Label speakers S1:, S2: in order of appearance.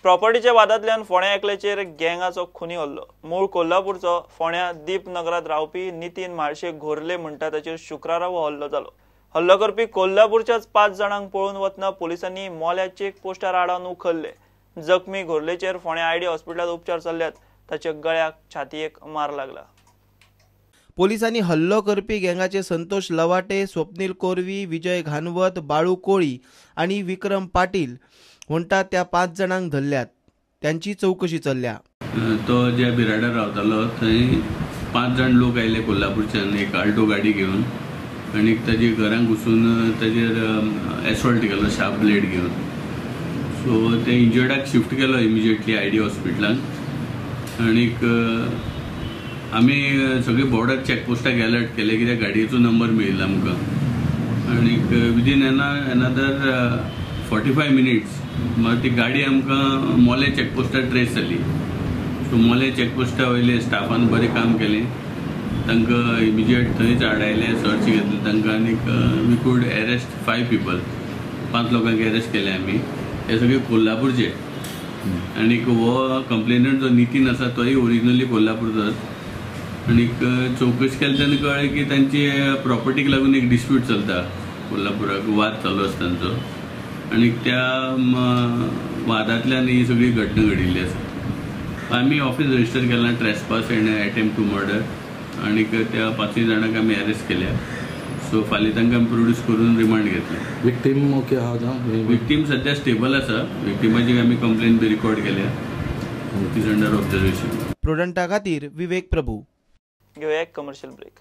S1: प्रॉपर्टीच्या वादांतल्यान फोंड्या एकल्याचेर गँगाचो खुनी हल्लो. मूळ कोल्हापूरचो फोंड्या दीपनगरांत रावपी नितीन म्हाळशे घोरले म्हणटा ताचेर शुक्रारा हो हल्लो जालो. हल्लो करपी कोल्हापूरच्याच 5 जाणांक पळून वतना पोलिसांनी मोल्या चेक पोस्टार आडावन उखल्ले. जखमी घोरलेचेर फोंड्या आयडी हॉस्पिटलांत उपचार चल्ल्यात. ताच्या गळ्याक छातयेक मार लागला.
S2: पोलिसांनी हल्लो करपी गँगाचे संतोष लवाटे, स्वप्नील कोरवी, विजय घानवत, बाळू कोळी आनी विक्रम पाटील म्हणटा त्या 5 जाणांक धरल्यात. त्यांची चौकशी चल्ल्या.
S3: तो ज्या बिराडार रावतालो थंय 5 जाण लोक आयले कोल्हापूरच्यान एक आल्टो गाडी घेवन आनी ताजे घरांत घुसून ताजेर एसॉल्ट केलो शार्प ब्लेड घेवन. सो ते इंजर्डाक शिफ्ट केलो इमिजिएटली आयडी हॉस्पिटलान आनीक आमी सगळे बॉर्डर चॅकपोस्टाक अलर्ट केले कित्याक गाडयेचो नंबर मेळिल्लो आमकां आनीक विदीन एनादर 45 मिनिट्स मागीर ती गाडी आमकां मोले चॅकपोस्टार ट्रेस जाली. सो मोले चॅकपोस्टा वयले स्टाफान बरें काम केलें, तांकां इमिजिएट थंयच आडायले, सर्च घेतले तांकां आनीक we could arrest 5 people. 5 लोकांक एरेस्ट केले आमी. हे सगळे कोल्हापूरचे आनीक हो कंप्लेनंट जो नितीन आसा तोय ओरिजिनली कोल्हापूरचोच. आनीक चवकशी केली तेन्ना कळ्ळें की तांची प्रॉपर्टीक लागून एक डिस्प्यूट चलता कोल्हापुराक, वाद चालू आसा तांचो आनी त्या वादांतल्यान ही सगळी घटना घडिल्ली आसा. आमी ऑफिस रजिस्टर केलां trespass and attempt to murder आनीक त्या 5 जाणांक आमी अरेस्ट केल्या. सो फाल्यां तांकां आमी प्रोड्यूस करून रिमांड घेतले.
S4: विक्टीम ओके आहा?
S3: विक्टीम सद्या स्टेबल आसा. विक्टिमाची आमी कंप्लेन बी रिकॉर्ड केल्या. It is under observation.
S2: प्रुडंटा खातीर विवेक प्रभू.
S1: घेवया एक कमर्शियल ब्रेक.